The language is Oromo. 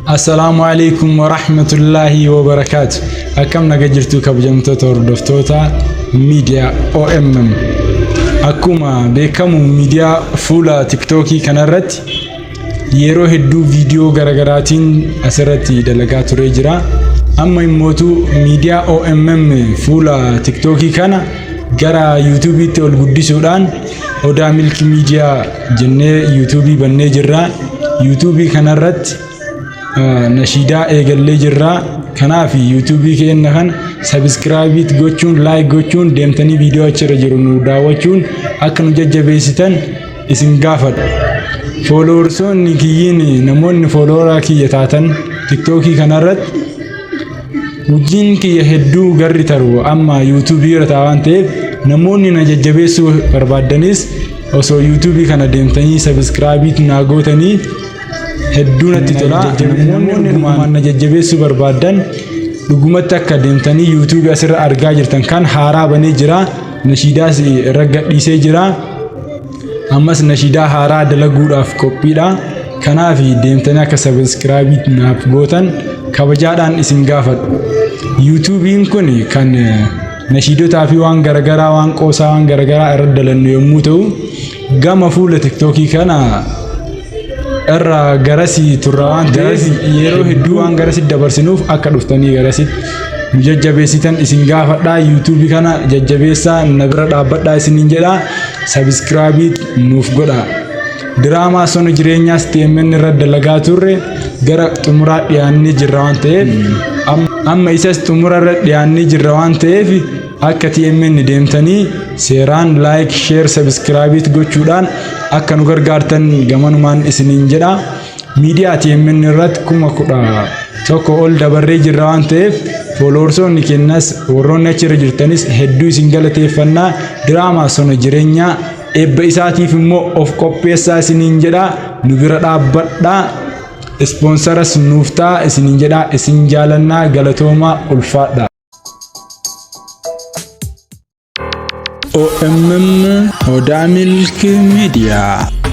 Assalaamu alaikum warahmatullaahi wabarakaatu. Akkam naga jirtu kabajamtoota hordoftoota miidiyaa OMM. Akkuma beekamu miidiyaa fuula tiktookii kanarratti yeroo hedduu viidiyoo garagaraatiin asirratti dalagaa turee jira. Amma immootu miidiyaa OMM fuula tiktookii kana gara yuutuubiitti ol guddisuudhaan Odaa Milki Miidiyaa jennee yuutuubii bannee jirra. Yuutuubii kanarratti nashiidaa eegallee jirra. Kanaaf yuutuubii keenya kana sabiskiraayibii gochuun laayik gochuun deemtanii viidiyoo achirra jiru nu daawwachuun akka nu jajjabeessitan isin gaafadha. Fooloworsoonni kiyyiin namoonni foolooraa kiyya taatan tiktookii kanarratti hojiin kiyya hedduu garri taru amma yuutuubii irra ta'a waan ta'eef namoonni na jajjabeessuu barbaaddanis osoo yuutuubii kana deemtanii sabiskiraayibii naa gootanii hedduu natti tola. Namoonni dhugumaan na jajjabeessuu barbaaddan dhugumatti akka deemtanii yuutuubii asirra argaa jirtan kan haaraa banee jira. Nashiidaas irra gadhiisee jira. Ammas nashiidaa haaraa dalaguudhaaf qophiidha. Kanaaf deemtanii akka sabiskiraayibii naaf gootan kabajaadhaan isin gaafadhu. Yuutuubiin kun kan nashiidotaa fi waan garagaraa waan qoosaa waan garagaraa irra dalannu yommuu ta'u gama fuula tiktookii kana irra garasii turra waan ta'eef yeroo hedduu waan garasi dabarsinuuf akka dhuftanii garasitti nu jajjabeessitan isin gaafadhaa. Yuutuubii kana jajjabeessaa na bira dhaabbadhaa isiniin jedhaa sabiskiraabii nuuf godhaa. Diraamaa sona jireenyaas TMN irra dalagaa turre gara xumuraa dhiyaannee jirra waan ta'eef amma isas xumura irra dhiyaannee jirra waan ta'eef akka TMN deemtanii seeraan like share subscribe gochuudhaan akka nu gargaartan gamanumaan isiniin jedha. Miidiyaa TMN irratti 11,000 ol dabarree jirra waan ta'eef fooloorsoonni kennas warroonni achirra jirtanis hedduu isin galateeffannaa. Diraamaa sona jireenyaa eebba isaatiif immoo of qopheessaa isiniin jedha. Nu bira dhaabbadhaa. Ispoonsaras nuuf ta'a isiniin jedha. Isin jaalannaa, galatoomaa, ulfaadha. OMM Odaa Milki Miidiyaa.